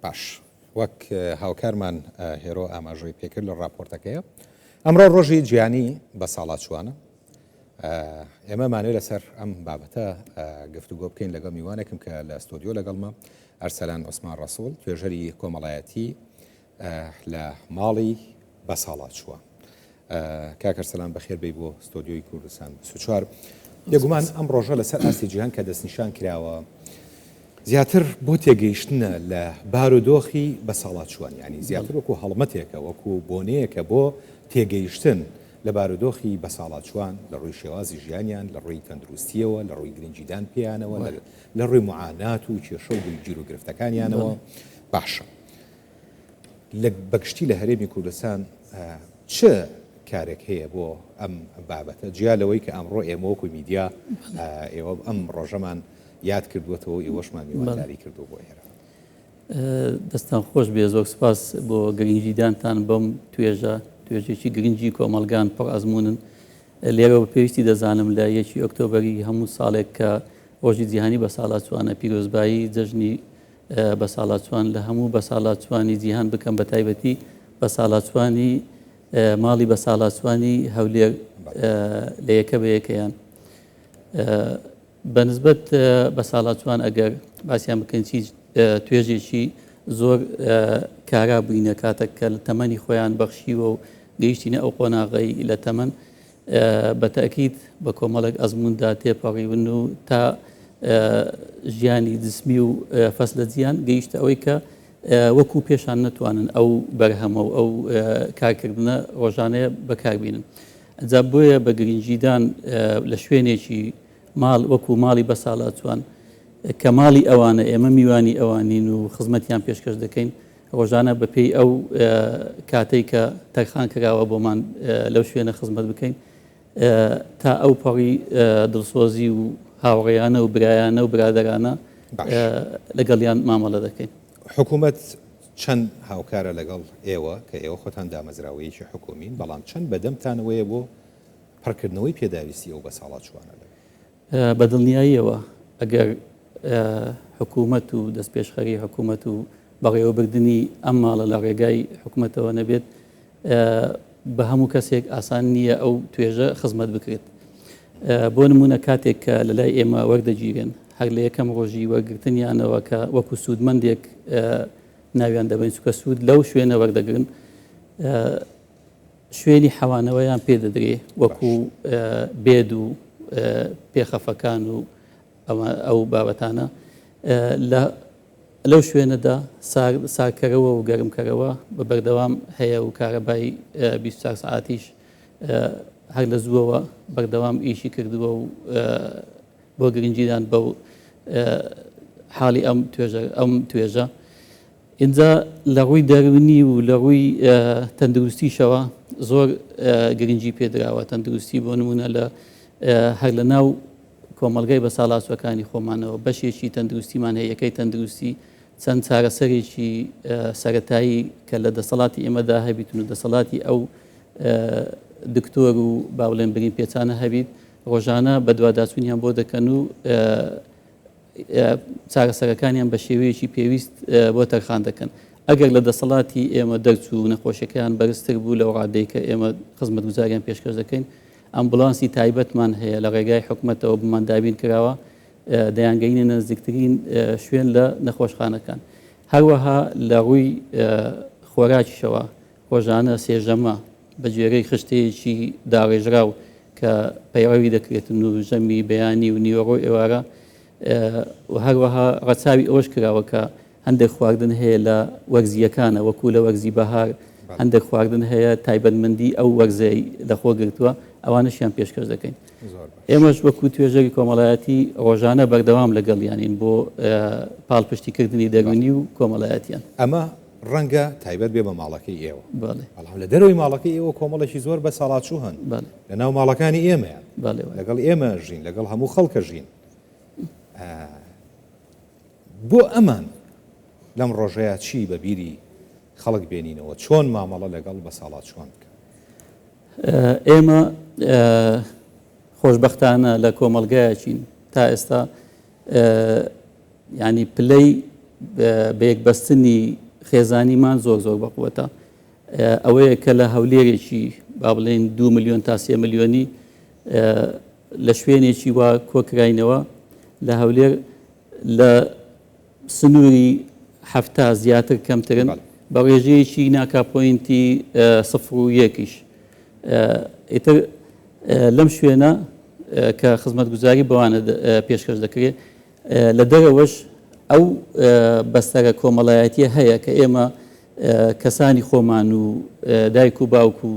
باش وەک هاوکارمان هێرۆ ئاماژەی پێکرد لە ڕاپۆرتەکەیە ئەمڕۆ ڕۆژی جیهانی بە ساڵاچوانە ئێمە مانوێ لەسەر ئەم بابەتە گفتوگۆ بکەین لەگەڵ میوانێکم کە لە ستۆدیۆ لەگەڵمە ئەرسەلان عوسمان ڕەسوڵ توێژەری کۆمەڵایەتی لە ماڵی بەساڵاچووە. کاک ئەرسەلان بەخێر بێی بۆ ستۆدیۆی کوردستان 24. بێگومان ئەم ڕۆژە لەسەر ئاستی جیهان کە دەستنیشان کراوە زیاتر بۆ تێگەیشتنە لە بارودۆخی بەساڵاچووان یعنی زیاتر وەکو هەڵمەتێکە وەکو بۆنەیەکە بۆ تێگەیشتن لە بارودۆخی بەساڵاچووان لە ڕووی شێوازی ژیانیان لە ڕووی تەندروستیەوە لە ڕووی گرنگیدان پێیانەوە لە ڕووی معانات و کێشە و گیروگرفتەکانیانەوە باشە لە بەگشتی لە هەرێمی کوردستان چ کارێک هەیە بۆ ئەم بابەتە جیا لەوەی کە ئەمڕۆ ئێمە وەکو میدیا ئێوە ئەم ڕۆژەمان یاد کردووەتەوە ئێوەشمان میوانداری کردو بۆ ئێرە. دەستان خۆش بێ زۆر سپاس بۆ گرنگیدانتان بەم توێژە توێژێکی گرنگی کۆمەڵگان پڕ ئەزمونن لێرەوە بە پێویستی دەزانم لە یەکی ئۆکتۆبەری هەموو ساڵێک کە ڕۆژی جیهانی بە ساڵاچوانە پیرۆزبایی جەژنی بەساڵاچوان لە هەموو بەساڵاچوانی جیهان بکەم بە تایبەتی بەساڵاچوانی ماڵی بەساڵاچوانی هەولێر لە یەکە بە یەکەیان بەنسبەت بەساڵاچوان ئەگەر باسییان بکەین چی توێژێکی زۆر کارا بووینە کاتێک کە لە تەمەنی خۆیان بەخشیوە و گەیشتینە ئەو قۆناغەی لە تەمەن بە تەئکید بە کۆمەڵێک ئەزمووندا تێپەڕیون و تا ژیانی جسمی و فەسلەجیان گەیشتە ئەوەی کە وەکو پێشان نەتوانن ئەو بەرهەمە و ئەو کارکردنە ڕۆژانەیە بەکاربینن. ئەجا بۆیە بە گرنگیدان لە شوێنێکی ماڵ وەکو ماڵی بەساڵاچوان کە ماڵی ئەوانە ئێمە میوانی ئەوانین و خزمەتیان پێشکەش دەکەین ڕۆژانە بە پێی ئەو کاتەی کە تەرخان کراوە بۆمان لەو شوێنە خزمەت بکەین تا ئەو پەڕی دڵسۆزی و هاوڕێیانە و برایانە و برادەرانە لەگەڵیان مامەڵە دەکەین. حکوومەت چەند هاوکارە لەگەڵ ئێوە کە ئێوە خۆتان دامەزراوەیەکی حکوومین، بەڵام چەند بەدەمتانەوەیە بۆ پڕکردنەوەی پێداویستی ئەو بەساڵاچووانە لەوێ؟ بە دڵنیاییەوە ئەگەر حکوومەت و دەستپێشخەری حکوومەت و بەڕێوەبردنی ئەم ماڵە لە ڕێگای حکوومەتەوە نەبێت بە هەموو کەسێک ئاسان نییە ئەو توێژە خزمەت بکرێت. بۆ نمونە کاتێک کە لە لای ئێمە وەردەگیرێن هەر لە یەکەم ڕۆژی وەرگرتنیانەوە کە وەکو سوودمەندێک ناویان دەبەین چونکە سوود لەو شوێنە وەردەگرن شوێنی حەوانەوەیان پێ دەدرێ وەکو بێد و پێخەفەکان و ئەو بابەتانە لە لەو شوێنەدا سارکەرەوە و گەرمکەرەوە بە بەردەوام هەیە و کارەبای 24 سعاتیش هەر لە زووەوە بەردەوام ئیشی کردووە و بۆ گرنگیدان بەو حاڵی ئەم توێژە ئەم توێژە ئینجا لە ڕووی دەروونی و لە ڕووی تەندروستیشەوە زۆر گرنگی پێدراوە تەندروستی بۆ نمونە لە هەر لە ناو کۆمەڵگای بەساڵاچوەکانی خۆمانەوە بەشێکی تەندروستیمان هەیە یەکەی تەندروستی چەند چارەسەرێکی سەتایی کە لە دەسەڵاتی ئێمەدا هەبیتن و دەسەڵاتی ئەو دکتۆر و باڵێن برین پێچانە هەبیت ڕۆژانە بەدواداچوونیان بۆ دەکەن و چارەسەرەکانیان بە شێوەیەکی پێویست بۆ تەرخان دەکەن. ئەگەر لە دەسەڵاتی ئێمە دەرچوو و نەخۆشیەکەیان بەرزتر بوو لەو ڕادەی کە ئێمە خزمەتگوزاریان پێشکەش دەکەین، ئەمبولانسی تایبەتمان هەیە لە ڕێگای حکومەتەوە بۆمان دابین کراوە، دەیانگەینە نزیکترین شوێن لە نەخۆشخانەکان. هەروەها لە ڕووی خۆراکیشەوە ڕۆژانە سێ ژەمە بە گوێرەی خشتەیەکی داڕێژراو کە پەیڕەوی دەکرێتن و ژەمی بەیانی و نیوەڕۆ و ئێوارە و هەروەها ڕەچاوی ئەوەش کراوە کە هەندێک خواردن هەیە لە وەرزییەکانە وەکو لە وەرزی بەهار هەندێک خواردن هەیە تایبەتمەندی ئەو وەرزەی لەخۆ گرتووە ئەوانەشیان پێشکەش دەکەین. ئێمەش وەکو توێژەری کۆمەڵایەتی ڕۆژانە بەردەوام لەگەڵیانین بۆ پاڵپشتیکردنی دەروونی و کۆمەڵایەتیان. ئەمە ڕەنگە تایبەت بێ بە ماڵەکەی ئێوە، بەڵام لە دەرەوەی ماڵەکەی ئێوە کۆمەڵێکی زۆر بەساڵاچوو هەن لە ناو ماڵەکانی ئێمەیان، لەگەڵ ئێمە ژین، لەگەڵ هەموو خەڵکە ژین. بۆ ئەمان لەم ڕۆژەیە چی بە بیری خەڵک بێنینەوە، چۆن مامەڵە لەگەڵ بەساڵاچووان بکەن؟ ئێمە خۆشبەختانە لە کۆمەڵگایەکین تا ئێستا یانی پلەی بەیەکبەستنی خێزانیمان زۆر زۆر بەقوەتە. ئەوەیە کە لە هەولێرێکی با بڵێین دو ملیۆن تا سێ ملیۆنی لە شوێنێکی وا کۆکراینەوە لە هەولێر لە سنووری 70 زیاتر کەمترن بە ڕێژەیەکی ناکا point ی سفر و یەکیش ئیتر لەم شوێنە کە خزمەتگوزاری بەوانە پێشکەش دەکرێت لە دەرەوەش ئەو بەستەرە کۆمەڵایەتیە هەیە کە ئێمە کەسانی خۆمان و دایک و باوک و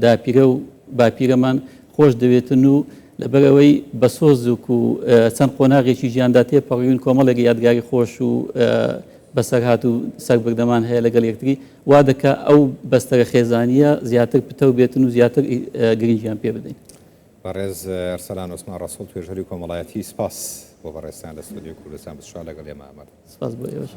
داپیرە و باپیرەمان خۆش دەوێتن و لەبەرئەوەی بە سۆزوک و چەند قۆناغێکی ژیاندا تێپەڕیون کۆمەڵێک یادگاری خۆش و بەسەرهات و سەربردەمان هەیە لەگەڵ یەکتری وا دەکا ئەو بەستەرە خێزانیە زیاتر پتەو بێتن و زیاتر گرنگیان پێ بدەین. بەڕێز ئەرسەلان عوسمان ڕەسوڵ توێژەری کۆمەڵایەتی سپاس بۆ بەڕێزتان لە ستۆدیۆی کوردستان 24 لەگەڵ ئێمە ئامادە. سپاس بۆ ئێوەش.